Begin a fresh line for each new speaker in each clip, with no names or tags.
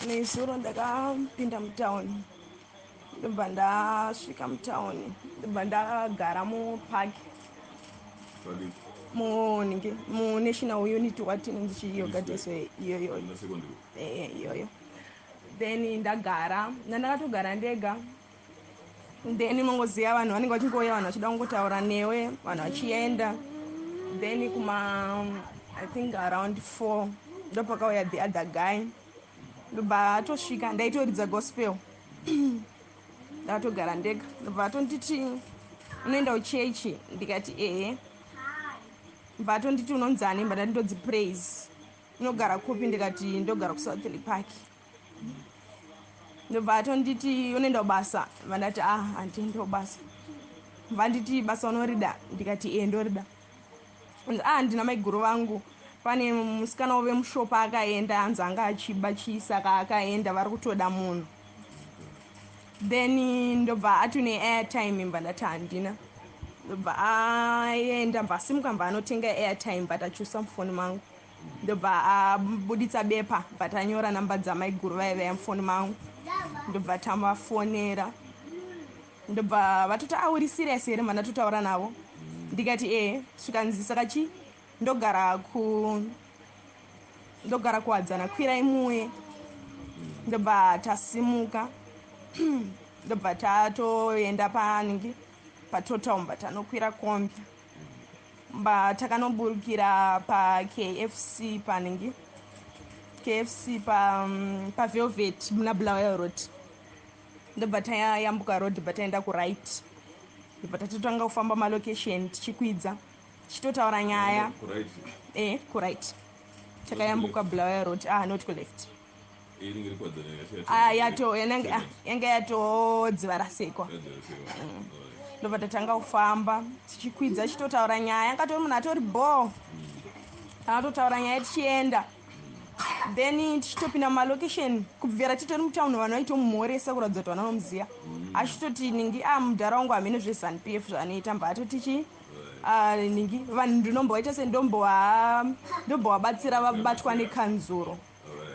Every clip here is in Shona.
Nezuro ndakapinda mutauni, ndobva ndasvika mutauni, ndobva ndagara mupark munhingi, muNational Unity, what inonzi chiiyo gadeswe iyoyo, iyoyo. Then ndagara, ndandakatogara ndega. Then mongoziva vanhu vanenge vachingouya, vanhu vachida kungotaura newe, vanhu vachienda. Then kuma, I think, around 4 ndopakauya the other guy. Ndobva atosvika, ndaitoridza gospel, ndakatogara ndega. Ndobva atonditi, "Unoenda kuchechi?" Ndikati, "Ehe." Bva atonditi, "Unonzani?" Mba ndati, "Ndodzi Praise." "Unogara kupi?" Ndikati, "Ndogara kuSouthlea Park." Ndobva atonditi, "Unoenda kubasa?" Bva ndati, "Ah, handiendi kubasa." Bva nditi, "Basa unorida?" Ndikati, "Ee, ndorida." "Ah, ndina maiguru vangu, pane musikana wove mushopa akaenda, anzi anga achiba chii, saka akaenda, vari kutoda munhu." Then ndobva ati, "Une airtime?" Mba ndati, "Handina." Ndobva aenda, mbva asimuka, mbva anotenga airtime, but achiusa mufoni mangu. Ndobva abuditsa bepa, but anyora namba dzamaiguru vaivaya mufoni mangu. Ndobva tamafonera, ndobva vatoti, "Auri serious here?" Mba ndatotaura navo, ndikati, "Ee." Svikanzi, "Saka chi ndogara kuWadzana, kwirai muye." Ndobva tasimuka, ndobva tatoenda paningi, paTotal, mba tanokwira kombi, mba takanoburukira paKFC, paningi, KFC paVelvet muna Bulawayo Road. Ndobva tayambuka road, bva taenda kuright, ndobva tatotanga kufamba malocation, tichikwidza, tichitotaura nyaya. Kuright, takayambuka Bulawayo Road. Ah, not kuleft. Ah, yato yanga yatodziva rasekwa. Ndobva tatanga kufamba tichikwidza, chitotaura nyaya. Angatori munhu atori bo, akatotaura nyaya tichienda. Then tichitopinda mumalocation, kubvira titori mutauni, vanhu vaitomumhoresa kuratidza kuti vanonomuziva. Achitoti ningi, a mudhara wangu hamene zveZANU PF zvaanoita. Mba atoti chi, ah, ningi, vanhu ndinombovaita se ndombovabatsira vabatwa nekanzuro.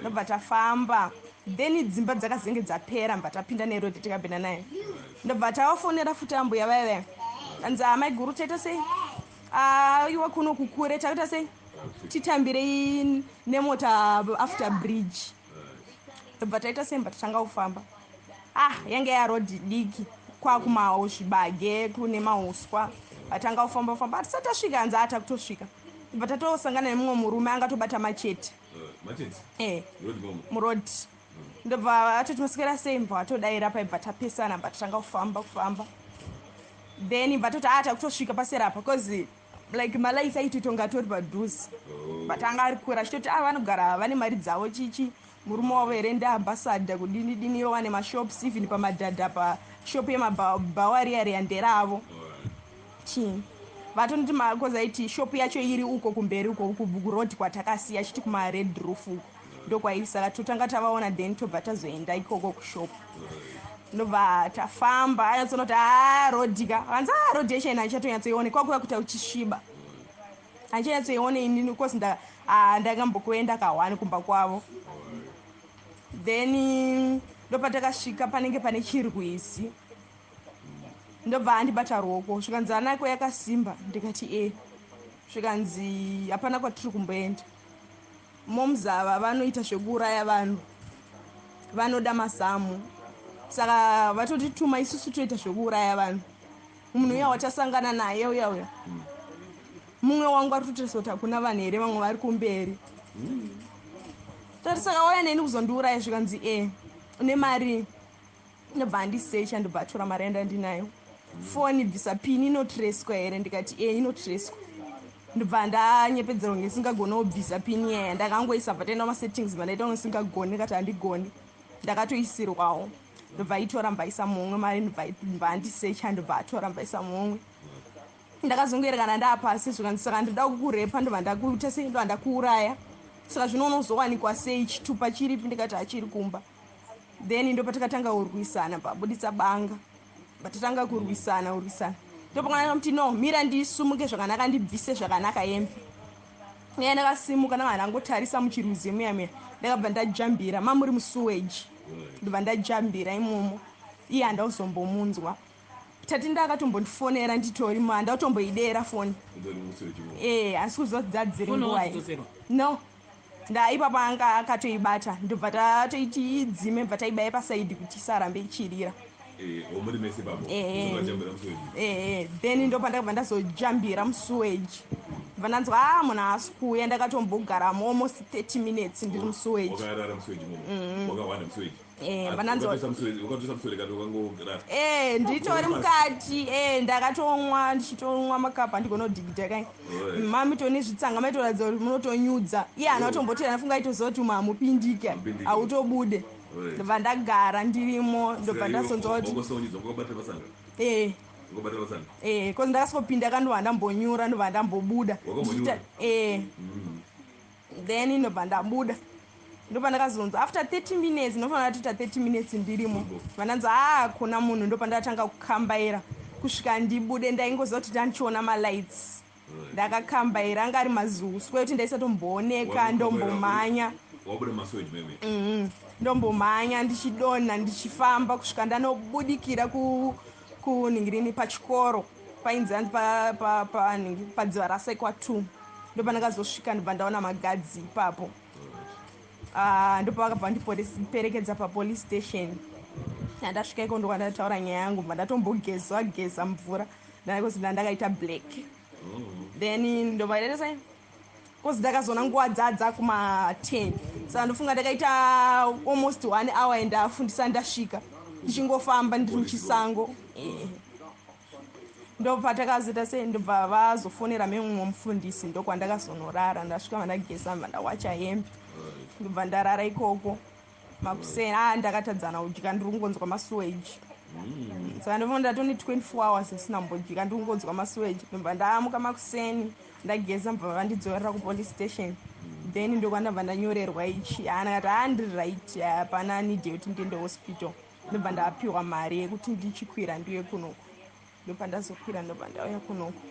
Ndobva tafamba, then dzimba dzakazenge dzapera, mba tapinda neroad, tikapinda nayo. Ndobva tavafonera futi ambuya vaya vaya, anzi, "Amaiguru, taita sei? Aiwa, kuno kukure, takaita sei? Titambirei nemota after bridge." Ndobva taita sei, mba tatanga kufamba. Ah, yange yaroad diki, kwakumazvibage kune mauswa. Atanga kufamba famba, hatisati tasvika, hanzi ata kutosvika. Ndobva tatosangana nemumwe murume angatobata machete. E, muroad. Ndobva atoti, "Maswera sei?" Mbva atodayira paibva, tapesana, bva tatanga kufamba kufamba. Then bva toti, "Ata kutosvika paserapa," because like malights aitoitonga atori padhuze. But anga ari kure, achitoti, "A, vanogara vane mari dzavo, chichi, murume wavo here ndeambassador kudini dini, ivo vane mashops, even pamadhadha pashop yemabhawa riya riya nderavo." Chii, vatonditi, cause aiti shop yacho iri uko kumberi uko kuroad kwatakasiya, achiti kumaRed Roof uko ndokwairi. Saka totanga tavaona, then tobva tazoenda ikoko kushop. Ndobva tafamba, anyatsonoti, "A, road ka." Vanzi, "A, road yacho ina haichatonyatsoione, kwakuya kuita uchisviba, handichanyatsoione inini, cause ndakambokuenda kahwani kumba kwavo." Then ndopatakasvika panenge pane chirwizi. Ndobva andibata ruoko, zvikanzi, "Anako yakasimba?" Ndikati, "E." Zvikanzi, "Hapana kwatiri kumboenda. Momzava vanoita zvekuuraya vanhu, vanoda mazamu, saka vatotituma isusu toita zvekuuraya vanhu. Munhu uya watasangana naye uya uya, mumwe wangu ari kutotarisa kuti hakuna vanhu here vamwe vari kumberi." Tati, "Saka wauya neni kuzondiuraya?" Zvikanzi, "E, une mari?" Ndobva andisecha, ndobva atora mari yandandinayo. "Foni, bvisa PIN, inotreswa here?" Ndikati, "E, inotreswa." Ndobva ndanyepedzera kunge singagoni kubvisa PIN iyaya. Ndakangoisa, bva taenda masettings, bva ndaita kunge singagoni. Ndikati, "Handigoni, ndakatoisirwawo." Ndobva aitora, mbva mumwe mari. Ndobva andisecha, ndobva atora, mbva mumwe. Ndakazongoerekana ndaapasi. Zvikanzi, "Saka ndinoda kukurepa, ndobva ndakuita sei, ndobva ndakuuraya. Saka zvino unozowanikwa sei? Chitupa chiripi?" Ndikati, "Hachiri kumba." Then ndopatakatanga kurwisana, pabuditsa banga, patatanga kurwisana kurwisana. Ndopakana kuti, "No, mira ndisumuke zvakanaka, ndibvise zvakanaka hembe." Iye ndakasimuka, ndanga ndangotarisa muchirwizi muya muya, ndakabva ndajambira mamuri musuweji, ndobva ndajambira imomo. Iye handauzombomunzwa. Tati ndakatombondifonera nditorimo, handautomboidera foni. E, handisi kuziva kuti dzadziri nguwai. No, ndaipapo anga akatoibata, ndobva tatoiti idzime, bva taibaya pasaidi kuti isarambe ichirira. Eh, then ndopandakabva ndazojambira musuweji, bva ndanzwa a ah, munhu haasi kuuya. Ndakatombogaramo almost 30 minutes ndiri musuweji. Eh, eh, nditori mukati. Eh, ndakatomwa, ndichitomwa makapa, ndigonodhigidha kai mamitoni zvitsanga, maitoratidza kuti munotonyudza. Iye hana kutombotera, ndafunga aitoziva kuti mamupindike, hautobude. Ndobva ndagara ndirimo, ndobva ndazonzwa kuti cause ndakasopinda kandobva ndambonyura, ndobva ndambobuda. Then ndobva ndabuda, ndobva ndakazonzwa after 30 minutes, ndinofanira kutoita 30 minutes ndirimo, vandanzwa a ah, kuna munhu. Ndobva ndatanga kukambaira kusvika ndibude. Ndaingoziva kuti ndandichiona malights. Ndakakambaira, anga ari mazuuswa ekuti ndaisatombooneka. Ndombomhanya, ndombomhanya ndichidonha, ndichifamba kusvika ndanobudikira kunhingirini pachikoro painzi hanzi padziva rasekwa 2. Ndopandakazosvika, ndobva ndaona magadzi ipapo. Ah, ndopavakabva ndiperekedza papolice station. Andasvika iko, ndokwandataura nyaya yangu, bva ndatombogezwa geza mvura ndakozi ndandakaita black. Then ndobva ndaita sei, cause ndakazoona nguva dzadza kuma10, saka ndofunga ndakaita almost one hour and afundisa ndasvika, ndichingofamba ndiri muchisango. Ndobva takazoita sei, ndobva vazofonera memumwe mufundisi, ndokwandakazonorara. Ndasvika, vandageza, bva ndawacha hembe, ndobva ndarara ikoko. Makuseni a ndakatadzana kudya, ndiri kungonzwa masuweji. Saka ndofunga ndatoni 24 hours ndisina kumbodya, ndiri kungonzwa masuweji. Ndobva ndamuka makuseni, ndageza, mbva vandidzorera kupolice station. Then ndokwandabva ndanyorerwa ichi. Ndakati ha, ndiri right, hapana need yekuti ndiende hospital. Ndobva ndapiwa mari yekuti ndichikwira ndiuye kunoku. Ndobva ndazokwira, ndobva ndauya kunoku.